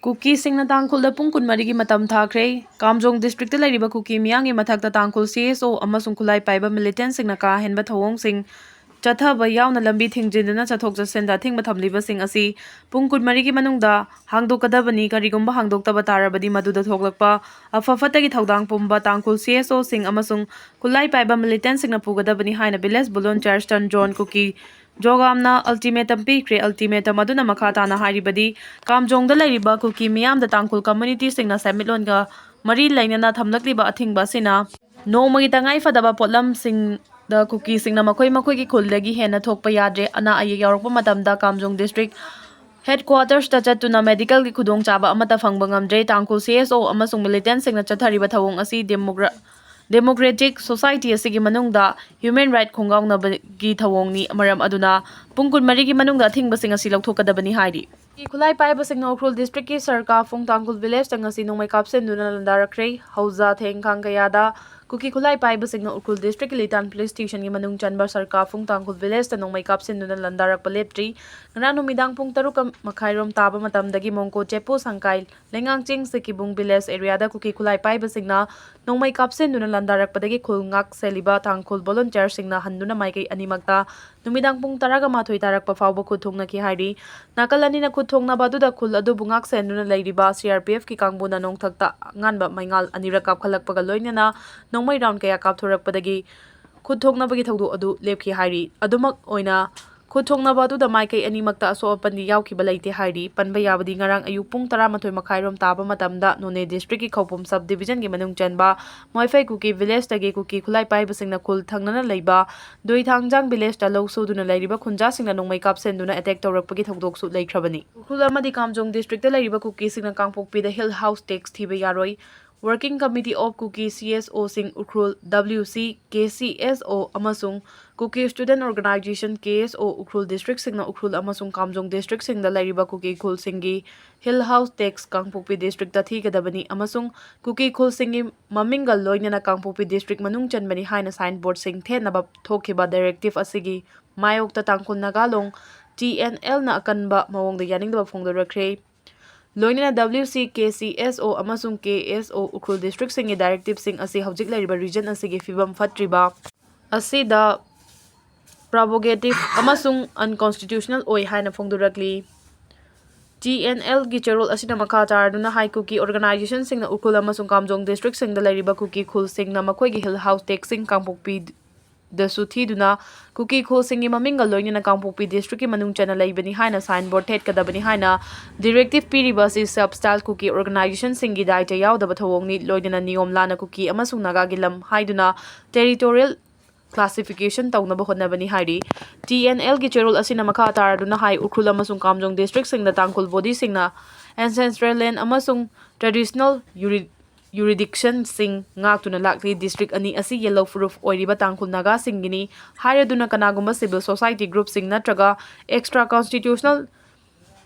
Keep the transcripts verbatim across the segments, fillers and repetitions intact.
ꯀꯨꯀꯤꯁꯤꯡꯅ ꯇꯥꯡꯈꯨꯜꯗ ꯄꯨꯡ ꯀꯨꯟꯃꯔꯤꯒꯤ ꯃꯇꯝ ꯊꯥꯈ꯭ꯔꯦ꯫ ꯀꯥꯝꯖꯣꯡ ꯗꯤꯁꯇ꯭ꯔꯤꯛꯇ ꯂꯩꯔꯤꯕ ꯀꯨꯀꯤ ꯃꯤꯌꯥꯝꯒꯤ ꯃꯊꯛꯇ ꯇꯥꯡꯈꯨꯜ ꯁꯤ ꯑꯦꯁ ꯑꯣ ꯑꯃꯁꯨꯡ ꯈꯨꯠꯂꯥꯏ ꯄꯥꯏꯕ ꯃꯤꯂꯤꯇꯦꯟꯁꯤꯡꯅ ꯀꯥ ꯍꯦꯟꯕ ꯊꯧꯑꯣꯡꯁꯤꯡ ꯆꯠꯊꯕ ꯌꯥꯎꯅ ꯂꯝꯕꯤ ꯊꯤꯡꯖꯤꯟꯗꯨꯅ ꯆꯠꯊꯣꯛ ꯆꯠꯁꯤꯟꯗ ꯑꯊꯤꯡꯕ ꯊꯝꯂꯤꯕꯁꯤꯡ ꯑꯁꯤ ꯄꯨꯡ ꯀꯨꯟꯃꯔꯤꯒꯤ ꯃꯅꯨꯡꯗ ꯍꯥꯡꯗꯣꯛꯀꯗꯕꯅꯤ꯫ ꯀꯔꯤꯒꯨꯝꯕ ꯍꯥꯡꯗꯣꯛꯇꯕ ꯇꯥꯔꯕꯗꯤ ꯃꯗꯨꯗ ꯊꯣꯛꯂꯛꯄ ꯑꯐ ꯐꯠꯇꯒꯤ ꯊꯧꯗꯥꯡ ꯄꯨꯝꯕ ꯇꯥꯡꯈꯨꯜ ꯁꯤ ꯑꯦꯁ ꯑꯣꯁꯤꯡ ꯑꯃꯁꯨꯡ ꯈꯨꯠꯂꯥꯏ ꯄꯥꯏꯕ ꯃꯤꯂꯤꯇꯦꯟꯁꯤꯡꯅ ꯄꯨꯒꯗꯕꯅꯤ ꯍꯥꯏꯅ ꯚꯤꯂꯦꯖ ꯚꯣꯂꯨꯟꯇꯤꯌꯔꯁ ꯇꯟꯖꯣꯟ ꯀꯨꯀꯤ ꯖꯣꯒꯥꯝꯅ ꯑꯜꯇꯤꯃꯦꯇꯝ ꯄꯤꯈ꯭ꯔꯦ꯫ ꯑꯜꯇꯤꯃꯦꯇꯝ ꯑꯗꯨꯅ ꯃꯈꯥ ꯇꯥꯅ ꯍꯥꯏꯔꯤꯕꯗꯤ, ꯀꯥꯝꯖꯣꯡꯗ ꯂꯩꯔꯤꯕ ꯀꯨꯀꯤ ꯃꯤꯌꯥꯝꯗ ꯇꯥꯡꯈꯨꯜ ꯀꯝꯃ꯭ꯌꯨꯅꯤꯇꯤꯁꯤꯡꯅ ꯁꯦꯟꯃꯤꯠꯂꯣꯟꯒ ꯃꯔꯤ ꯂꯩꯅꯅ ꯊꯝꯂꯛꯂꯤꯕ ꯑꯊꯤꯡꯕ ꯑꯁꯤꯅ ꯅꯣꯡꯃꯒꯤ ꯇꯉꯥꯏ ꯐꯗꯕ ꯄꯣꯠꯂꯝꯁꯤꯡꯗ ꯀꯨꯀꯤꯁꯤꯡꯅ ꯃꯈꯣꯏ ꯃꯈꯣꯏꯒꯤ ꯈꯨꯜꯗꯒꯤ ꯍꯦꯟꯅ ꯊꯣꯛꯄ ꯌꯥꯗ꯭ꯔꯦ꯫ ꯑꯅꯥ ꯑꯌꯦꯛ ꯌꯥꯎꯔꯛꯄ ꯃꯇꯝꯗ ꯀꯥꯝꯖꯣꯡ ꯗꯤꯁꯇ꯭ꯔꯤꯛ ꯍꯦꯗꯀ꯭ꯋꯥꯇꯔꯁꯇ ꯆꯠꯇꯨꯅ ꯃꯦꯗꯤꯀꯦꯜꯒꯤ ꯈꯨꯗꯣꯡꯆꯥꯕ ꯑꯃꯠꯇ ꯐꯪꯕ ꯉꯝꯗ꯭ꯔꯦ꯫ ꯇꯥꯡꯈꯨꯜ ꯁꯤ ꯑꯦꯁ ꯑꯣ ꯑꯃꯁꯨꯡ ꯃꯤꯂꯤꯇꯦꯟꯁꯤꯡꯅ ꯆꯠꯊꯔꯤꯕ ꯊꯧꯑꯣꯡ ꯑꯁꯤ ꯗꯦꯃꯣꯀ꯭ꯔ-, ꯗꯦꯃꯣꯀ꯭ꯔꯦꯇꯤꯛ ꯁꯣꯁꯥꯏꯇꯤ ꯑꯁꯤꯒꯤ ꯃꯅꯨꯡꯗ ꯍ꯭ꯌꯨꯃꯦꯟ ꯔꯥꯏꯠ ꯈꯣꯡꯒꯥꯎꯅꯕꯒꯤ ꯊꯧꯑꯣꯡꯅꯤ꯫ ꯃꯔꯝ ꯑꯗꯨꯅ ꯄꯨꯡ ꯀꯨꯟꯃꯔꯤꯒꯤ ꯃꯅꯨꯡꯗ ꯑꯊꯤꯡꯕꯁꯤꯡ ꯑꯁꯤ ꯂꯧꯊꯣꯛꯀꯗꯕꯅꯤ ꯍꯥꯏꯔꯤ꯫ ꯈꯨꯠꯂꯥꯏ ꯄꯥꯏꯕꯁꯤꯡꯅ ꯎꯈ꯭ꯔꯨꯜ ꯗꯤꯁꯇ꯭ꯔꯤꯛꯀꯤ ꯁꯔꯀꯥꯐꯨꯡ ꯇꯥꯡꯈꯨꯜ ꯚꯤꯂꯦꯖꯇ ꯉꯁꯤ ꯅꯣꯡꯃꯩ ꯀꯥꯞꯁꯤꯟꯗꯨꯅ ꯂꯥꯟꯗꯥꯔꯛꯈ꯭ꯔꯦ꯫ ꯍꯧꯖ ꯊꯦꯡꯈꯥꯡ ꯀꯌꯥꯗ ꯀꯨꯀꯤ ꯈꯨꯠꯂꯥꯏ ꯄꯥꯏꯕꯁꯤꯡꯅ ꯎꯈ꯭ꯔꯨꯜ ꯗꯤꯁꯇ꯭ꯔꯤꯛꯀꯤ ꯂꯤꯇꯥꯟ ꯄꯨꯂꯤꯁ ꯁ꯭ꯇꯦꯁꯟꯒꯤ ꯃꯅꯨꯡ ꯆꯟꯕ ꯁꯔꯀꯥꯐꯨꯡ ꯇꯥꯡꯈꯨꯜ ꯚꯤꯂꯦꯖꯇ ꯅꯣꯡꯃꯩ ꯀꯥꯞꯁꯤꯟꯗꯨꯅ ꯂꯥꯟꯗꯥꯔꯛꯄ ꯂꯦꯞꯇ꯭ꯔꯤ꯫ ꯉꯔꯥꯡ ꯅꯨꯃꯤꯗꯥꯡ ꯄꯨꯡ ꯇꯔꯨꯛ ꯃꯈꯥꯏꯔꯣꯝ ꯇꯥꯕ ꯃꯇꯝꯗꯒꯤ ꯃꯣꯡꯀꯣ ꯆꯦꯄꯨ ꯁꯪꯀꯥꯏ ꯂꯩꯉꯥꯡꯆꯤꯡ ꯁꯤꯀꯤꯕꯨꯡ ꯚꯤꯂꯦꯖ ꯑꯦꯔꯤꯌꯥꯗ ꯀꯨꯀꯤ ꯈꯨꯠꯂꯥꯏ ꯄꯥꯏꯕꯁꯤꯡꯅ ꯅꯣꯡꯃꯩ ꯀꯥꯞꯁꯤꯟꯗꯨꯅ ꯂꯥꯟꯗꯥꯔꯛꯄꯗꯒꯤ ꯈꯨꯜ ꯉꯥꯛ ꯁꯦꯜꯂꯤꯕ ꯇꯥꯡꯈꯨꯜ ꯚꯣꯂꯨꯟꯇꯤꯌꯔꯁꯤꯡꯅ ꯍꯟꯗꯨꯅ ꯃꯥꯏꯀꯩ ꯑꯅꯤꯃꯛꯇ ꯅꯨꯃꯤꯗꯥꯡ ꯄꯨꯡ ꯇꯔꯥꯒ ꯃꯥꯊꯣꯏ ꯇꯥꯔꯛꯄ ꯐꯥꯎꯕ ꯈꯨꯠ ꯊꯣꯛꯅꯈꯤ ꯍꯥꯏꯔꯤ꯫ ꯅꯥꯀꯜ ꯑꯅꯤꯅ ꯈꯨꯠ ꯊꯣꯛꯅꯕ ꯑꯗꯨꯗ ꯈꯨꯜ ꯑꯗꯨꯕꯨ ꯉꯥꯛ ꯁꯦꯟꯗꯨꯅ ꯂꯩꯔꯤꯕ ꯁꯤ ꯑꯥꯔ ꯄꯤ ꯑꯦꯐꯀꯤ ꯀꯥꯡꯕꯨꯅ ꯅꯣꯡꯊꯛꯇ ꯑꯉꯥꯟꯕ ꯃꯩꯉꯥꯜ ꯑꯅꯤꯔꯛ ꯀꯥꯞꯈꯠꯂꯛꯄꯒ ꯂꯣꯏꯅꯅ ꯅꯣꯡꯃꯩ ꯔꯥꯎꯟ ꯀꯌꯥ ꯀꯥꯞꯊꯣꯔꯛꯄꯗꯒꯤ ꯈꯨꯠ ꯊꯣꯛꯅꯕꯒꯤ ꯊꯧꯗꯣꯛ ꯑꯗꯨ ꯂꯦꯞꯈꯤ ꯍꯥꯏꯔꯤ꯫ ꯑꯗꯨꯃꯛ ꯑꯣꯏꯅ ꯈꯨꯠ ꯊꯣꯛꯅꯕ ꯑꯗꯨꯗ ꯃꯥꯏꯀꯩ ꯑꯅꯤꯃꯛꯇ ꯑꯁꯣꯛ ꯑꯄꯟꯗꯤ ꯌꯥꯎꯈꯤꯕ ꯂꯩꯇꯦ ꯍꯥꯏꯔꯤ꯫ ꯄꯟꯕ ꯌꯥꯕꯗꯤ ꯉꯔꯥꯡ ꯑꯌꯨꯛ ꯄꯨꯡ ꯇꯔꯥꯃꯥꯊꯣꯏ ꯃꯈꯥꯏꯔꯣꯝ ꯇꯥꯕ ꯃꯇꯝꯗ ꯅꯣꯅꯦ ꯗꯤꯁꯇ꯭ꯔꯤꯛꯀꯤ ꯈꯧꯄꯨꯝ ꯁꯕ ꯗꯤꯕꯤꯖꯟꯒꯤ ꯃꯅꯨꯡ ꯆꯟꯕ ꯃꯣꯏꯐꯩ ꯀꯨꯀꯤ ꯚꯤꯂꯦꯖꯇꯒꯤ ꯀꯨꯀꯤ ꯈꯨꯠꯂꯥꯏ ꯄꯥꯏꯕꯁꯤꯡꯅ ꯈꯨꯜ ꯊꯪꯅꯅ ꯂꯩꯕ ꯗꯣꯏꯊꯥꯡꯖꯥꯡ ꯚꯤꯂꯦꯖꯇ ꯂꯧ ꯁꯨꯗꯨꯅ ꯂꯩꯔꯤꯕ ꯈꯨꯟꯖꯥꯁꯤꯡꯅ ꯅꯣꯡꯃꯩ ꯀꯥꯞꯁꯤꯟꯗꯨꯅ ꯑꯦꯇꯦꯛ ꯇꯧꯔꯛꯄꯒꯤ ꯊꯧꯗꯣꯛꯁꯨ ꯂꯩꯈ꯭ꯔꯕꯅꯤ꯫ ꯎꯈ꯭ꯔꯨꯜ ꯑꯃꯗꯤ ꯀꯥꯝꯖꯣꯡ ꯗꯤꯁꯇ꯭ꯔꯤꯛꯇ ꯂꯩꯔꯤꯕ ꯀꯨꯀꯤꯁꯤꯡꯅ ꯀꯥꯡꯄꯣꯛꯄꯤꯗ ꯍꯤꯜ ꯍꯥꯎꯁ ꯇꯦꯛꯁ ꯊꯤꯕ ꯌꯥꯔꯣꯏ꯫ Working Committee of Kuki C S Oꯁꯤꯡ Ukhrul, W C K C S O, ꯑꯃꯁꯨꯡ Kuki Student Organisation, K S O, Ukhrul ꯗꯤꯁꯇ꯭ꯔꯤꯛꯁꯤꯡꯅ Ukhrul ꯑꯃꯁꯨꯡ ꯀꯥꯝꯖꯣꯡ ꯗꯤꯁꯇ꯭ꯔꯤꯛꯁꯤꯡꯗ ꯂꯩꯔꯤꯕ ꯀꯨꯀꯤ ꯈꯨꯜꯁꯤꯡꯒꯤ ꯍꯤꯜ ꯍꯥꯎꯁ ꯇꯦꯛꯁ ꯀꯥꯡꯄꯣꯛꯄꯤ ꯗꯤꯁꯇ꯭ꯔꯤꯛꯇ ꯊꯤꯒꯗꯕꯅꯤ ꯑꯃꯁꯨꯡ ꯀꯨꯀꯤ ꯈꯨꯜꯁꯤꯡꯒꯤ ꯃꯃꯤꯡꯒ ꯂꯣꯏꯅꯅ ꯀꯥꯡꯄꯣꯛꯄꯤ ꯗꯤꯁꯇ꯭ꯔꯤꯛ ꯃꯅꯨꯡ ꯆꯟꯕꯅꯤ ꯍꯥꯏꯅ ꯁꯥꯏꯟ ꯕꯣꯔꯗꯁꯤꯡ ꯊꯦꯠꯅꯕ ꯊꯣꯛꯈꯤꯕ ꯗꯥꯏꯔꯦꯛꯇꯤꯞ ꯑꯁꯤꯒꯤ ꯃꯥꯌꯣꯛꯇ ꯇꯥꯡꯈꯨꯜ ꯅꯥꯒꯥ ꯂꯣꯡ T N Lꯅ ꯑꯀꯟꯕ ꯃꯑꯣꯡꯗ ꯌꯥꯅꯤꯡꯗꯕ ꯐꯣꯡꯗꯣꯔꯛꯈ꯭ꯔꯦ꯫ ꯂꯣꯏꯅꯅ W C, K C S O ꯑꯃꯁꯨꯡ K S O ꯎꯈ꯭ꯔꯨꯜ districtꯁꯤꯡꯒꯤ directiveꯁꯤꯡ ꯑꯁꯤ ꯍꯧꯖꯤꯛ ꯂꯩꯔꯤꯕ region ꯑꯁꯤꯒꯤ ꯐꯤꯕꯝ ꯐꯠꯇ꯭ꯔꯤꯕ ꯑꯁꯤꯗ provocative ꯑꯃꯁꯨꯡ unconstitutional ꯑꯣꯏ ꯍꯥꯏꯅ ꯐꯣꯡꯗꯣꯔꯛꯂꯤ꯫ T N Lꯒꯤ ꯆꯦꯔꯣꯜ ꯑꯁꯤꯅ ꯃꯈꯥ ꯇꯥꯔꯗꯨꯅ ꯍꯥꯏ, ꯀꯨꯀꯤ organizationꯁꯤꯡꯅ ꯎꯈ꯭ꯔꯨꯜ ꯑꯃꯁꯨꯡ ꯀꯥꯝꯖꯣꯡ districtꯁꯤꯡꯗ ꯂꯩꯔꯤꯕ ꯀꯨꯀꯤ ꯈꯨꯜꯁꯤꯡꯅ ꯃꯈꯣꯏꯒꯤ hill house taxꯁꯤꯡ ꯀꯥꯡꯄꯣꯛꯄꯤꯗꯁꯨ ꯊꯤꯗꯨꯅ ꯀꯨꯀꯤ ꯈꯨꯜꯁꯤꯡꯒꯤ ꯃꯃꯤꯡꯒ ꯂꯣꯏꯅꯅ ꯀꯥꯡꯄꯣꯛꯄꯤ districtꯀꯤ ꯃꯅꯨꯡ ꯆꯟꯅ ꯂꯩꯕꯅꯤ ꯍꯥꯏꯅ signboard ꯊꯦꯠꯀꯗꯕꯅꯤ ꯍꯥꯏꯅ directive ꯄꯤꯔꯤꯕ ꯑꯁꯤ self style ꯀꯨꯀꯤ organizationꯁꯤꯡꯒꯤ ꯗꯥꯏꯇ ꯌꯥꯎꯗꯕ ꯊꯧꯑꯣꯡꯅꯤ꯫ ꯂꯣꯏꯅꯅ ꯅꯤꯌꯣꯝ ꯂꯥꯟꯅ ꯀꯨꯀꯤ ꯑꯃꯁꯨꯡ ꯅꯥꯒꯥꯒꯤ ꯂꯝ ꯍꯥꯏꯗꯨꯅ territorial classification ꯇꯧꯅꯕ ꯍꯣꯠꯅꯕꯅꯤ ꯍꯥꯏꯔꯤ꯫ T N Lꯒꯤ ꯆꯦꯔꯣꯜ ꯑꯁꯤꯅ ꯃꯈꯥ ꯇꯥꯔꯗꯨꯅ ꯍꯥꯏ, ꯎꯈ꯭ꯔꯨꯜ ꯑꯃꯁꯨꯡ ꯀꯥꯝꯖꯣꯡ districtꯁꯤꯡꯗ ꯇꯥꯡꯈꯨꯜ bodyꯁꯤꯡꯅ ancestral land ꯑꯃꯁꯨꯡ traditional jurisdictionꯁꯤꯡ ꯉꯥꯛꯇꯨꯅ ꯂꯥꯛꯂꯤ꯫ District ꯑꯅꯤ ꯑꯁꯤ yellow proof ꯑꯣꯏꯔꯤꯕ ꯇꯥꯡꯈꯨꯜ ꯅꯥꯒꯥꯁꯤꯡꯒꯤꯅꯤ꯫ ꯍꯥꯏꯔꯗꯨꯅ ꯀꯅꯥꯒꯨꯝꯕ civil society groupꯁꯤꯡ ꯅꯠꯇ꯭ꯔꯒ extra constitutional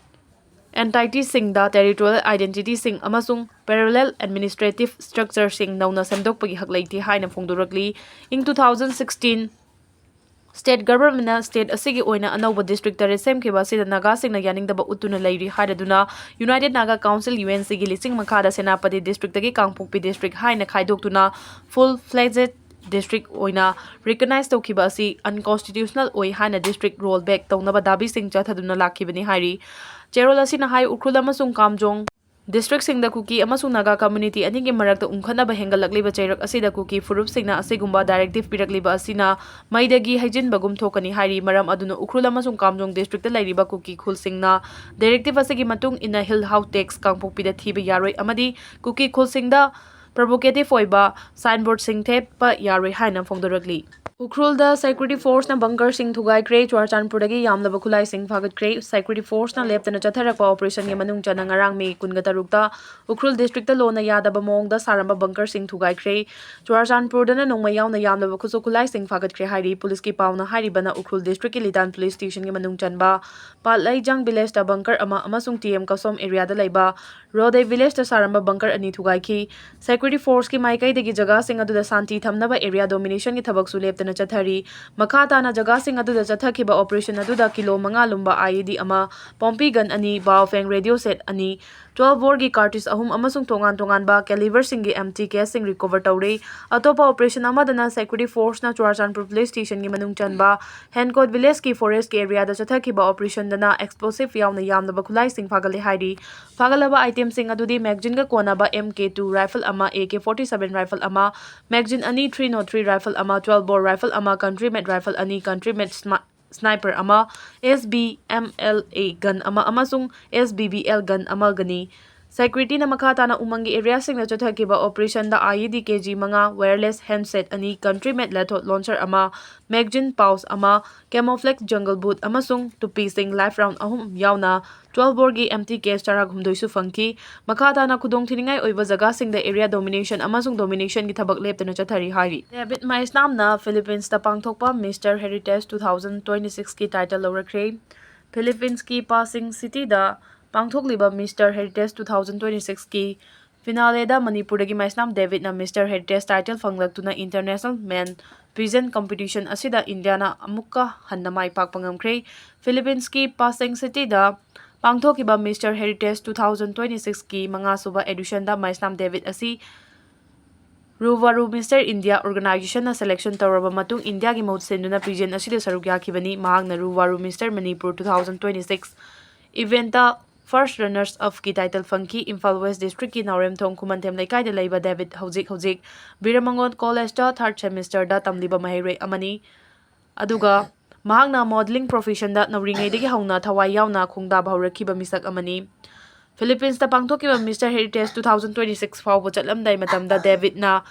entityꯁꯤꯡꯗ territorial identityꯁꯤꯡ ꯑꯃꯁꯨꯡ parallel administrative structureꯁꯤꯡ ꯅꯧꯅ ꯁꯦꯝꯗꯣꯛꯄꯒꯤ ꯍꯛ ꯂꯩꯇꯦ ꯍꯥꯏꯅ ꯐꯣꯡꯗꯣꯔꯛꯂꯤ꯫ ꯏꯪ two thousand sixteen state governmentꯅ state ꯑꯁꯤꯒꯤ ꯑꯣꯏꯅ ꯑꯅꯧꯕ district ꯇꯔꯦꯠ ꯁꯦꯝꯈꯤꯕ ꯑꯁꯤꯗ ꯅꯥꯒꯥꯁꯤꯡꯅ ꯌꯥꯅꯤꯡꯗꯕ ꯎꯠꯇꯨꯅ ꯂꯩꯔꯤ ꯍꯥꯏꯔꯗꯨꯅ United Naga Council, UNCꯒꯤ ꯂꯤꯆꯤꯡ ꯃꯈꯥꯗ ꯁꯦꯅꯥꯄꯇꯤ districtꯇꯒꯤ ꯀꯥꯡꯄꯣꯛꯄꯤ district ꯍꯥꯏꯅ ꯈꯥꯏꯗꯣꯛꯇꯨꯅ full fledged district ꯑꯣꯏꯅ recognize ꯇꯧꯈꯤꯕ ꯑꯁꯤ unconstitutional ꯑꯣꯏ ꯍꯥꯏꯅ district roll back ꯇꯧꯅꯕ ꯗꯥꯕꯤꯁꯤꯡ ꯆꯠꯊꯗꯨꯅ ꯂꯥꯛꯈꯤꯕꯅꯤ ꯍꯥꯏꯔꯤ꯫ ꯆꯦꯔꯣꯜ ꯑꯁꯤꯅ ꯍꯥꯏ, ꯎꯈ꯭ꯔꯨꯜ ꯑꯃꯁꯨꯡ ꯀꯥꯝꯖꯣꯡ districtꯁꯤꯡꯗ ꯀꯨꯀꯤ ꯑꯃꯁꯨꯡ ꯅꯥꯒꯥ community ꯑꯅꯤꯒꯤ ꯃꯔꯛꯇ ꯎꯪꯈꯠꯅꯕ ꯍꯦꯟꯒꯠꯂꯛꯂꯤꯕ ꯆꯩꯔꯛ ꯑꯁꯤꯗ ꯀꯨꯀꯤ ꯐꯨꯔꯨꯞꯁꯤꯡꯅ ꯑꯁꯤꯒꯨꯝꯕ directive ꯄꯤꯔꯛꯂꯤꯕ ꯑꯁꯤꯅ ꯃꯩꯗꯒꯤ ꯍꯩꯖꯤꯟꯕꯒꯨꯝ ꯊꯣꯛꯀꯅꯤ ꯍꯥꯏꯔꯤ꯫ ꯃꯔꯝ ꯑꯗꯨꯅ ꯎꯈ꯭ꯔꯨꯜ ꯑꯃꯁꯨꯡ ꯀꯥꯝꯖꯣꯡ districtꯇ ꯂꯩꯔꯤꯕ ꯀꯨꯀꯤ ꯈꯨꯜꯁꯤꯡꯅ directive ꯑꯁꯤꯒꯤ ꯃꯇꯨꯡ ꯏꯟꯅ hill house tax ꯀꯥꯡꯄꯣꯛꯄꯤꯗ ꯊꯤꯕ ꯌꯥꯔꯣꯏ ꯑꯃꯗꯤ ꯀꯨꯀꯤ ꯈꯨꯜꯁꯤꯡꯗ provocative ꯑꯣꯏꯕ signboardꯁꯤꯡ ꯊꯦꯠꯄ ꯌꯥꯔꯣꯏ ꯍꯥꯏꯅ ꯐꯣꯡꯗꯣꯔꯛꯂꯤ꯫ ꯎꯈ꯭ꯔꯨꯜꯗ security forceꯅ bunkerꯁꯤꯡ ꯊꯨꯒꯥꯏꯈ꯭ꯔꯦ꯫ ꯆꯨꯔꯥꯆꯥꯟꯄꯨꯔꯗꯒꯤ ꯌꯥꯝꯂꯕ ꯈꯨꯠꯂꯥꯏꯁꯤꯡ ꯐꯥꯒꯠꯈ꯭ꯔꯦ꯫ Security forceꯅ ꯂꯦꯞꯇꯅ ꯆꯠꯊꯔꯛꯄ operationꯒꯤ ꯃꯅꯨꯡ ꯆꯟꯅ ꯉꯔꯥꯡ ꯃꯦ ꯀꯨꯟꯒ ꯇꯔꯨꯛꯇ ꯎꯈ꯭ꯔꯨꯜ districtꯇ ꯂꯣꯟꯅ ꯌꯥꯗꯕ ꯃꯑꯣꯡꯗ ꯁꯥꯔꯝꯕ bunkerꯁꯤꯡ ꯊꯨꯒꯥꯏꯈ꯭ꯔꯦ꯫ ꯆꯨꯔꯥꯆꯥꯟꯄꯨꯔꯗꯅ ꯅꯣꯡꯃꯩ ꯌꯥꯎꯅ ꯌꯥꯝꯂꯕ ꯈꯨꯠꯁꯨ ꯈꯨꯠꯂꯥꯏꯁꯤꯡ ꯐꯥꯒꯠꯈ꯭ꯔꯦ ꯍꯥꯏꯔꯤ꯫ Policeꯀꯤ ꯄꯥꯎꯅ ꯍꯥꯏꯔꯤꯕꯅ ꯎꯈ꯭ꯔꯨꯜ districtꯀꯤ ꯂꯤꯇꯥꯟ police stationꯒꯤ ꯃꯅꯨꯡ ꯆꯟꯕ ꯄꯥꯠꯂꯩꯖꯥꯡ villageꯇ bunker ꯑꯃ ꯑꯃꯁꯨꯡ T M ꯀꯁꯣꯝ areaꯗ ꯂꯩꯕ ꯔꯣꯗꯦ villageꯇ ꯁꯥꯔꯝꯕ bunker ꯑꯅꯤ ꯊꯨꯒꯥꯏꯈꯤ꯫ Security forceꯀꯤ ꯃꯥꯏꯀꯩꯗꯒꯤ ꯖꯒꯥꯁꯤꯡ ꯑꯗꯨꯗ ꯁꯥꯟꯇꯤ ꯊꯝꯅꯕ area dominationꯒꯤ ꯊꯕꯛꯁꯨ ꯂꯦꯞꯇꯅ ꯆꯠꯊꯔꯤ꯫ ꯃꯈꯥ ꯇꯥꯅ ꯖꯒꯥꯁꯤꯡ ꯑꯗꯨꯗ ꯆꯠꯊꯈꯤꯕ operation ꯑꯗꯨꯗ ꯀꯤꯂꯣ ꯃꯉꯥ ꯂꯨꯝꯕ I E D ꯑꯃ, ꯄꯣꯝꯄꯤ gun ꯑꯅꯤ, Baofeng radio set ꯑꯅꯤ, twelve boreꯒꯤ cartridge ꯑꯍꯨꯝ ꯑꯃꯁꯨꯡ ꯇꯣꯉꯥꯟ ꯇꯣꯉꯥꯟꯕ caliberꯁꯤꯡꯒꯤ empty caseꯁꯤꯡ recover ꯇꯧꯔꯦ꯫ ꯑꯇꯣꯞꯄ operation ꯑꯃꯗꯅ security forceꯅ ꯆꯨꯔꯥꯆꯥꯟꯄꯨꯔ police stationꯒꯤ ꯃꯅꯨꯡ ꯆꯟꯕ ꯍꯦꯟꯀꯣꯠ villageꯀꯤ forestꯀꯤ areaꯗ ꯆꯠꯊꯈꯤꯕ operationꯗꯅ explosive ꯌꯥꯎꯅ ꯌꯥꯝꯂꯕ ꯈꯨꯠꯂꯥꯏꯁꯤꯡ ꯐꯥꯒꯠꯂꯦ ꯍꯥꯏꯔꯤ꯫ ꯐꯥꯒꯠꯂꯕ itemꯁꯤꯡ ꯑꯗꯨꯗꯤ magazineꯒ ꯀꯣꯟꯅꯕ M K two rifle ꯑꯃ, A K forty-seven rifle ꯑꯃ, magazine ꯑꯅꯤ, three nought three rifle ꯑꯃ, twelve bore rifle ꯑꯃ, country made rifle ꯑꯅꯤ, country made sma-, sniper ꯑꯃ, S B M L A gun ꯑꯃ ꯑꯃꯁꯨꯡ S B B L gun ꯑꯃꯒꯅꯤ꯫ Securityꯅ ꯃꯈꯥ ꯇꯥꯅ ꯎꯃꯪꯒꯤ areaꯁꯤꯡꯗ ꯆꯠꯊꯈꯤꯕ operationꯗ I E D K G ꯃꯉꯥ, wireless handset ꯑꯅꯤ, country made launcher ꯑꯃ, magazine pouch ꯑꯃ, camouflage jungle boot ꯑꯃꯁꯨꯡ ꯇꯨꯄꯤꯁꯤꯡ, live round ꯑꯍꯨꯝ ꯌꯥꯎꯅ twelve boreꯒꯤ empty case ꯇꯔꯥꯍꯨꯝꯗꯣꯏꯁꯨ ꯐꯪꯈꯤ꯫ ꯃꯈꯥ ꯇꯥꯅ ꯈꯨꯗꯣꯡꯊꯤꯅꯤꯡꯉꯥꯏ ꯑꯣꯏꯕ ꯖꯒꯥꯁꯤꯡꯗ area dominationꯒꯤ ꯊꯕꯛ ꯂꯦꯞꯇꯅ ꯆꯠꯊꯔꯤ ꯍꯥꯏꯔꯤ꯫ David Maisnamꯅ Philippines ꯇ ꯄꯥꯡꯊꯣꯛꯄ Mister Heritage two thousand twenty-sixꯀꯤ title ꯂꯧꯔꯛꯈ꯭ꯔꯦ꯫ Philippines ꯀꯤ Pasay Cityꯗ ꯄꯥꯡꯊꯣꯛꯂꯤꯕ Mister Heritage two thousand twenty-sixꯀꯤ finaleꯗ ꯃꯅꯤꯄꯨꯔꯗꯒꯤ ꯃꯥꯏꯁꯅꯥꯝ ꯗꯦꯕꯤꯗꯅ Mister Heritage title ꯐꯪꯂꯛꯇꯨꯅ international men pageant competition ꯑꯁꯤꯗ ꯏꯟꯗꯤꯌꯥꯅ ꯑꯃꯨꯛꯀ ꯍꯟꯅ ꯃꯥꯏ ꯄꯥꯛꯄ ꯉꯝꯈ꯭ꯔꯦ꯫ Philippines ꯀꯤ Pasay Cityꯗ ꯄꯥꯡꯊꯣꯛꯈꯤꯕ Mister Heritage two thousand twenty-sixꯀꯤ ꯃꯉꯥꯁꯨꯕ editionꯗ ꯃꯥꯏꯁꯅꯥꯝ ꯗꯦꯕꯤꯗ ꯑꯁꯤ Ruvaru Mister India organizationꯅ selection ꯇꯧꯔꯕ ꯃꯇꯨꯡ ꯏꯟꯗꯤꯌꯥꯒꯤ ꯃꯍꯨꯠ ꯁꯤꯟꯗꯨꯅ pageant ꯑꯁꯤꯗ ꯁꯔꯨꯛ ꯌꯥꯈꯤꯕꯅꯤ꯫ ꯃꯍꯥꯛꯅ Ruvaru Mister Manipur two thousand twenty-six eventꯇ first runners upꯀꯤ title ꯐꯪꯈꯤ꯫ ꯏꯝꯐꯥꯜ West districtꯀꯤ ꯅꯥꯎꯔꯦꯝꯊꯣꯡ ꯈꯨꯃꯟꯊꯦꯝ ꯂꯩꯀꯥꯏꯗ ꯂꯩꯕ ꯗꯦꯕꯤꯗ ꯍꯧꯖꯤꯛ ꯍꯧꯖꯤꯛ ꯕꯤꯔꯃꯪꯒꯣꯟ Collegeꯇ third semesterꯗ ꯇꯝꯂꯤꯕ ꯃꯍꯩꯔꯣꯏ ꯑꯃꯅꯤ꯫ ꯑꯗꯨꯒ ꯃꯍꯥꯛꯅ modelling professionꯗ ꯅꯧꯔꯤꯉꯩꯗꯒꯤ ꯍꯧꯅ ꯊꯋꯥꯏ ꯌꯥꯎꯅ ꯈꯣꯡꯗꯥꯕ ꯍꯧꯔꯛꯈꯤꯕ ꯃꯤꯁꯛ ꯑꯃꯅꯤ꯫ Philippinesꯇ ꯄꯥꯡꯊꯣꯛꯈꯤꯕ Mister Heritage two thousand twenty-six ꯐꯥꯎꯕ ꯆꯠꯂꯝꯗꯥꯏ ꯃꯇꯝꯗ ꯗꯦꯕꯤꯗꯅ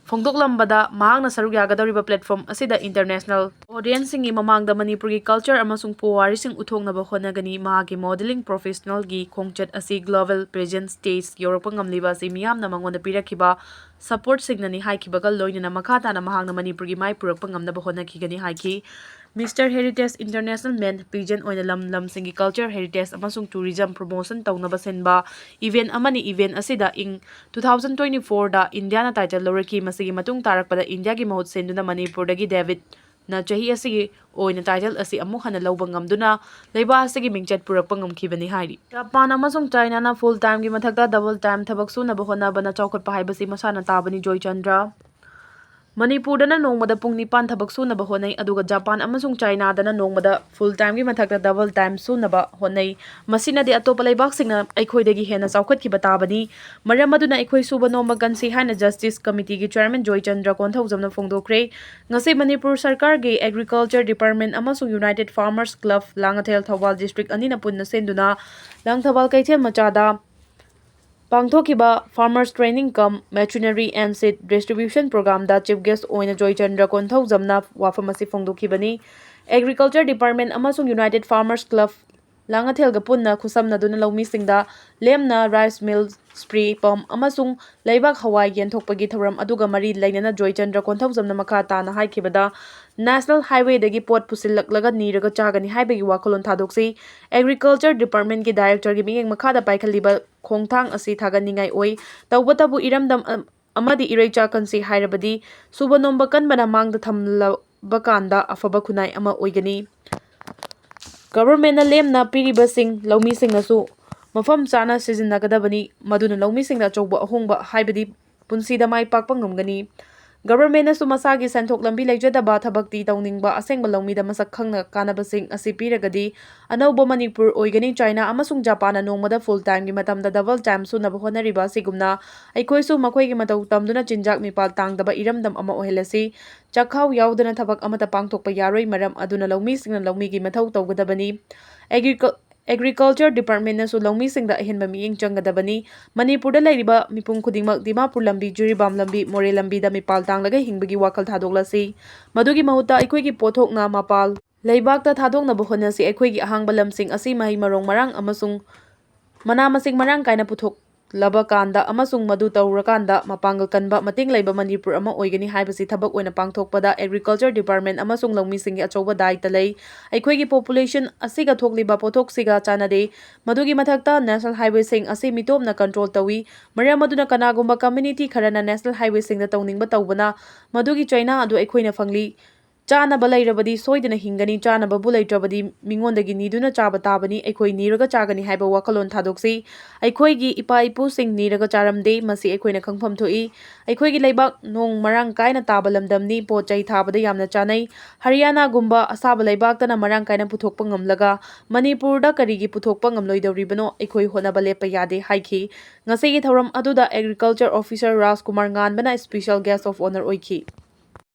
ꯐꯣꯡꯗꯣꯛꯂꯝꯕꯗ ꯃꯍꯥꯛꯅ ꯁꯔꯨꯛ ꯌꯥꯒꯗꯧꯔꯤꯕ platform ꯑꯁꯤꯗ international audienceꯁꯤꯡꯒꯤ ꯃꯃꯥꯡꯗ ꯃꯅꯤꯄꯨꯔꯒꯤ culture ꯑꯃꯁꯨꯡ ꯄꯨꯋꯥꯔꯤꯁꯤꯡ ꯎꯠꯊꯣꯛꯅꯕ ꯍꯣꯠꯅꯒꯅꯤ꯫ ꯃꯍꯥꯛꯀꯤ modelling professionalꯒꯤ ꯈꯣꯡꯆꯠ ꯑꯁꯤ global pageant stage ꯌꯧꯔꯛꯄ ꯉꯝꯂꯤꯕ ꯑꯁꯤ ꯃꯤꯌꯥꯝꯅ ꯃꯉꯣꯟꯗ ꯄꯤꯔꯛꯈꯤꯕ supportꯁꯤꯡꯅꯅꯤ ꯍꯥꯏꯈꯤꯕꯒ ꯂꯣꯏꯅꯅ ꯃꯈꯥ ꯇꯥꯅ ꯃꯍꯥꯛꯅ ꯃꯅꯤꯄꯨꯔꯒꯤ ꯃꯥꯏ ꯄꯨꯔꯛꯄ ꯉꯝꯅꯕ ꯍꯣꯠꯅꯈꯤꯒꯅꯤ ꯍꯥꯏꯈꯤ꯫ Mister Heritage International Men Pageant ꯑꯣꯏꯅ ꯂꯝ ꯂꯝꯁꯤꯡꯒꯤ culture heritage ꯑꯃꯁꯨꯡ tourism promotion ꯇꯧꯅꯕ ꯁꯤꯟꯕ event ꯑꯃꯅꯤ꯫ Event ꯑꯁꯤꯗ ꯏꯪ two thousand twenty fourꯗ ꯏꯟꯗꯤꯌꯥꯅ title ꯂꯧꯔꯛꯈꯤ꯫ ꯃꯁꯤꯒꯤ ꯃꯇꯨꯡ ꯇꯥꯔꯛꯄꯗ ꯏꯟꯗꯤꯌꯥꯒꯤ ꯃꯍꯨꯠ ꯁꯤꯟꯗꯨꯅ ꯃꯅꯤꯄꯨꯔꯗꯒꯤ ꯗꯦꯕꯤꯠꯅ ꯆꯍꯤ ꯑꯁꯤꯒꯤ ꯑꯣꯏꯅ title ꯑꯁꯤ ꯑꯃꯨꯛ ꯍꯟꯅ ꯂꯧꯕ ꯉꯝꯗꯨꯅ ꯂꯩꯕꯥꯛ ꯑꯁꯤꯒꯤ ꯃꯤꯡꯆꯠ ꯄꯨꯔꯛꯄ ꯉꯝꯈꯤꯕꯅꯤ ꯍꯥꯏꯔꯤ꯫ ꯖꯄꯥꯟ ꯑꯃꯁꯨꯡ ꯆꯥꯏꯅꯥꯅ full timeꯒꯤ ꯃꯊꯛꯇ double time ꯊꯕꯛ ꯁꯨꯅꯕ ꯍꯣꯠꯅꯕꯅ ꯆꯥꯎꯈꯠꯄ ꯍꯥꯏꯕꯁꯤ ꯃꯁꯥꯅ ꯇꯥꯕꯅꯤ꯫ ꯖꯣꯏꯆꯟꯗ꯭ꯔ꯫ ꯃꯅꯤꯄꯨꯔꯗꯅ ꯅꯣꯡꯃꯗ ꯄꯨꯡ ꯅꯤꯄꯥꯟ ꯊꯕꯛ ꯁꯨꯅꯕ ꯍꯣꯠꯅꯩ, ꯑꯗꯨꯒ ꯖꯄꯥꯟ ꯑꯃꯁꯨꯡ ꯆꯥꯏꯅꯥꯗꯅ ꯅꯣꯡꯃꯗ full timeꯒꯤ ꯃꯊꯛꯇ double time ꯁꯨꯅꯕ ꯍꯣꯠꯅꯩ꯫ ꯃꯁꯤꯅꯗꯤ ꯑꯇꯣꯞꯄ ꯂꯩꯕꯥꯛꯁꯤꯡꯅ ꯑꯩꯈꯣꯏꯗꯒꯤ ꯍꯦꯟꯅ ꯆꯥꯎꯈꯠꯈꯤꯕ ꯇꯥꯕꯅꯤ꯫ ꯃꯔꯝ ꯑꯗꯨꯅ ꯑꯩꯈꯣꯏ ꯁꯨꯕ ꯅꯣꯝꯕ ꯀꯟꯁꯤ ꯍꯥꯏꯅ Justice Committeeꯒꯤ chairman ꯖꯣꯏꯆꯟꯗ꯭ꯔ ꯀꯣꯟꯊꯧꯖꯝꯅ ꯐꯣꯡꯗꯣꯛꯈ꯭ꯔꯦ꯫ ꯉꯁꯤ ꯃꯅꯤꯄꯨꯔ ꯁꯔꯀꯥꯔꯒꯤ Agriculture Department ꯑꯃꯁꯨꯡ United Farmers Club Langathel Thoubal district ꯑꯅꯤꯅ ꯄꯨꯟꯅ ꯁꯤꯟꯗꯨꯅ ꯂꯥꯡꯊꯕꯥꯜ ꯀꯩꯊꯦꯜ ꯃꯆꯥꯗ ꯄꯥꯡꯊꯣꯛꯈꯤꯕ Farmers Training cum Machinery and Seed Distribution Programꯗ chief guest ꯑꯣꯏꯅ ꯖꯣꯏꯆꯟꯗ꯭ꯔ ꯀꯣꯟꯊꯧꯖꯝꯅ ꯋꯥꯐꯝ ꯑꯁꯤ ꯐꯣꯡꯗꯣꯛꯈꯤꯕꯅꯤ꯫ Agriculture Department ꯑꯃꯁꯨꯡ United Farmers Club ꯂꯥꯡꯉꯊꯦꯜꯒ ꯄꯨꯟꯅ ꯈꯨꯠꯁꯝꯅꯗꯨꯅ ꯂꯧꯃꯤꯁꯤꯡꯗ ꯂꯦꯝꯅ rice meal, spray pump ꯑꯃꯁꯨꯡ ꯂꯩꯕꯥꯛ ꯍꯋꯥꯏ ꯌꯦꯟꯊꯣꯛꯄꯒꯤ ꯊꯧꯔꯝ ꯑꯗꯨꯒ ꯃꯔꯤ ꯂꯩꯅꯅ ꯖꯣꯏꯆꯟꯗ꯭ꯔ ꯀꯣꯟꯊꯧꯖꯝꯅ ꯃꯈꯥ ꯇꯥꯅ ꯍꯥꯏꯈꯤꯕꯗ, National Highwayꯗꯒꯤ ꯄꯣꯠ ꯄꯨꯁꯤꯜꯂꯛꯂꯒ ꯅꯤꯔꯒ ꯆꯥꯒꯅꯤ ꯍꯥꯏꯕꯒꯤ ꯋꯥꯈꯜꯂꯣꯟ ꯊꯥꯗꯣꯛꯁꯤ꯫ Agriculture Departmentꯀꯤ directorꯒꯤ ꯃꯤꯠꯌꯦꯡ ꯃꯈꯥꯗ ꯄꯥꯏꯈꯠꯂꯤꯕ ꯈꯣꯡꯊꯥꯡ ꯑꯁꯤ ꯊꯥꯒꯠꯅꯤꯡꯉꯥꯏ ꯑꯣꯏ꯫ ꯇꯧꯕꯇꯕꯨ ꯏꯔꯝꯗꯝ ꯑ-, ꯑꯃꯗꯤ ꯏꯔꯩꯆꯥ ꯀꯟꯁꯤ ꯍꯥꯏꯔꯕꯗꯤ ꯁꯨꯕ ꯅꯣꯝꯕ ꯀꯟꯕꯅ ꯃꯥꯡꯗ ꯊꯝꯂꯕ ꯀꯥꯟꯗ ꯑꯐꯕ ꯈꯨꯟꯅꯥꯏ ꯑꯃ ꯑꯣꯏꯒꯅꯤ꯫ Governmentꯅ ꯂꯦꯝꯅ ꯄꯤꯔꯤꯕꯁꯤꯡ ꯂꯧꯃꯤꯁꯤꯡꯅꯁꯨ ꯃꯐꯝ ꯆꯥꯅ ꯁꯤꯖꯤꯟꯅꯒꯗꯕꯅꯤ, ꯃꯗꯨꯅ ꯂꯧꯃꯤꯁꯤꯡꯗ ꯑꯆꯧꯕ ꯑꯍꯣꯡꯕ ꯍꯥꯏꯕꯗꯤ ꯄꯨꯟꯁꯤꯗ ꯃꯥꯏ ꯄꯥꯛꯄ ꯉꯝꯒꯅꯤ꯫ Governmentꯅꯁꯨ ꯃꯁꯥꯒꯤ ꯁꯦꯟꯊꯣꯛ ꯂꯝꯕꯤ ꯂꯩꯖꯗꯕ ꯊꯕꯛꯇꯤ ꯇꯧꯅꯤꯡꯕ ꯑꯁꯦꯡꯕ ꯂꯧꯃꯤꯗ ꯃꯁꯛ ꯈꯪꯅ ꯀꯥꯟꯅꯕꯁꯤꯡ ꯑꯁꯤ ꯄꯤꯔꯒꯗꯤ ꯑꯅꯧꯕ ꯃꯅꯤꯄꯨꯔ ꯑꯣꯏꯒꯅꯤ꯫ ꯆꯥꯏꯅꯥ ꯑꯃꯁꯨꯡ ꯖꯄꯥꯟꯅ ꯅꯣꯡꯃꯗ full timeꯒꯤ ꯃꯇꯝꯗ double time ꯁꯨꯅꯕ ꯍꯣꯠꯅꯔꯤꯕ ꯑꯁꯤꯒꯨꯝꯅ ꯑꯩꯈꯣꯏꯁꯨ ꯃꯈꯣꯏꯒꯤ ꯃꯇꯧ ꯇꯝꯗꯨꯅ ꯆꯤꯟꯖꯥꯛ ꯃꯤꯄꯥꯜ ꯇꯥꯡꯗꯕ ꯏꯔꯝꯗꯝ ꯑꯃ ꯑꯣꯏꯍꯜꯂꯁꯤ꯫ ꯆꯥꯛꯈꯥꯎ ꯌꯥꯎꯗꯅ ꯊꯕꯛ ꯑꯃꯠꯇ ꯄꯥꯡꯊꯣꯛꯄ ꯌꯥꯔꯣꯏ꯫ ꯃꯔꯝ ꯑꯗꯨꯅ ꯂꯧꯃꯤꯁꯤꯡꯅ ꯂꯧꯃꯤꯒꯤ ꯃꯊꯧ ꯇꯧꯒꯗꯕꯅꯤ꯫ Agricu-, Agriculture Departmentꯅꯁꯨ ꯂꯧꯃꯤꯁꯤꯡꯗ ꯑꯍꯦꯟꯕ ꯃꯤꯠꯌꯦꯡ ꯆꯪꯒꯗꯕꯅꯤ꯫ ꯃꯅꯤꯄꯨꯔꯗ ꯂꯩꯔꯤꯕ ꯃꯤꯄꯨꯝ ꯈꯨꯗꯤꯡꯃꯛ ꯗꯤꯃꯥꯄꯨꯔ ꯂꯝꯕꯤ, ꯖꯤꯔꯤꯕꯥꯝ ꯂꯝꯕꯤ, ꯃꯣꯔꯦ ꯂꯝꯕꯤꯗ ꯃꯤꯄꯥꯜ ꯇꯥꯡꯂꯒ ꯍꯤꯡꯕꯒꯤ ꯋꯥꯈꯜ ꯊꯥꯗꯣꯛꯂꯁꯤ꯫ ꯃꯗꯨꯒꯤ ꯃꯍꯨꯠꯇ ꯑꯩꯈꯣꯏꯒꯤ ꯄꯣꯠꯊꯣꯛꯅ ꯃꯄꯥꯜ ꯂꯩꯕꯥꯛꯇ ꯊꯥꯗꯣꯛꯅꯕ ꯍꯣꯠꯅꯁꯤ꯫ ꯑꯩꯈꯣꯏꯒꯤ ꯑꯍꯥꯡꯕ ꯂꯝꯁꯤꯡ ꯑꯁꯤ ꯃꯍꯩ ꯃꯔꯣꯡ ꯃꯔꯥꯡ ꯑꯃꯁꯨꯡ ꯃꯅꯥ ꯃꯁꯤꯡ ꯃꯔꯥꯡ ꯀꯥꯏꯅ ꯄꯨꯊꯣꯛ-, ꯂꯕ ꯀꯥꯟꯗ ꯑꯃꯁꯨꯡ ꯃꯗꯨ ꯇꯧꯔꯀꯥꯟꯗ ꯃꯄꯥꯡꯒꯜ ꯀꯟꯕ, ꯃꯇꯤꯡ ꯂꯩꯕ ꯃꯅꯤꯄꯨꯔ ꯑꯃ ꯑꯣꯏꯒꯅꯤ ꯍꯥꯏꯕꯁꯤ ꯊꯕꯛ ꯑꯣꯏꯅ ꯄꯥꯡꯊꯣꯛꯄꯗ Agriculture Department ꯑꯃꯁꯨꯡ ꯂꯧꯃꯤꯁꯤꯡꯒꯤ ꯑꯆꯧꯕ ꯗꯥꯏꯇ ꯂꯩ꯫ ꯑꯩꯈꯣꯏꯒꯤ population ꯑꯁꯤꯒ ꯊꯣꯛꯂꯤꯕ ꯄꯣꯠꯊꯣꯛꯁꯤꯒ ꯆꯥꯟꯅꯗꯦ꯫ ꯃꯗꯨꯒꯤ ꯃꯊꯛꯇ National Highwayꯁꯤꯡ ꯑꯁꯤ ꯃꯤꯇꯣꯞꯅ control ꯇꯧꯏ꯫ ꯃꯔꯝ ꯑꯗꯨꯅ ꯀꯅꯥꯒꯨꯝꯕ community ꯈꯔꯅ National Highwayꯁꯤꯡꯗ ꯇꯧꯅꯤꯡꯕ ꯇꯧꯕꯅ ꯃꯗꯨꯒꯤ ꯆꯩꯅꯥ ꯑꯗꯨ ꯑꯩꯈꯣꯏꯅ ꯐꯪꯂꯤ꯫ ꯆꯥꯅꯕ ꯂꯩꯔꯕꯗꯤ ꯁꯣꯏꯗꯅ ꯍꯤꯡꯒꯅꯤ, ꯆꯥꯅꯕꯕꯨ ꯂꯩꯇ꯭ꯔꯕꯗꯤ ꯃꯤꯉꯣꯟꯗꯒꯤ ꯅꯤꯗꯨꯅ ꯆꯥꯕ ꯇꯥꯕꯅꯤ, ꯑꯩꯈꯣꯏ ꯅꯤꯔꯒ ꯆꯥꯒꯅꯤ ꯍꯥꯏꯕ ꯋꯥꯈꯜꯂꯣꯟ ꯊꯥꯗꯣꯛꯁꯤ꯫ ꯑꯩꯈꯣꯏꯒꯤ ꯏꯄꯥ ꯏꯄꯨꯁꯤꯡ ꯅꯤꯔꯒ ꯆꯥꯔꯝꯗꯦ, ꯃꯁꯤ ꯑꯩꯈꯣꯏꯅ ꯈꯪꯐꯝ ꯊꯣꯛꯏ꯫ ꯑꯩꯈꯣꯏꯒꯤ ꯂꯩꯕꯥꯛ ꯅꯣꯡ ꯃꯔꯥꯡ ꯀꯥꯏꯅ ꯇꯥꯕ ꯂꯝꯗꯝꯅꯤ, ꯄꯣꯠ ꯆꯩ ꯊꯥꯕꯗ ꯌꯥꯝꯅ ꯆꯥꯅꯩ꯫ ꯍꯔꯤꯌꯥꯅꯥꯒꯨꯝꯕ ꯑꯁꯥꯕ ꯂꯩꯕꯥꯛꯇꯅ ꯃꯔꯥꯡ ꯀꯥꯏꯅ ꯄꯨꯊꯣꯛꯄ ꯉꯝꯂꯒ ꯃꯅꯤꯄꯨꯔꯗ ꯀꯔꯤꯒꯤ ꯄꯨꯊꯣꯛꯄ ꯉꯝꯂꯣꯏꯗꯧꯔꯤꯕꯅꯣ? ꯑꯩꯈꯣꯏ ꯍꯣꯠꯅꯕ ꯂꯦꯞꯄ ꯌꯥꯗꯦ ꯍꯥꯏꯈꯤ꯫ ꯉꯁꯤꯒꯤ ꯊꯧꯔꯝ ꯑꯗꯨꯗ Agriculture Officer Rajkumar ꯉꯥꯟꯕꯅ special guest of honour ꯑꯣꯏꯈꯤ꯫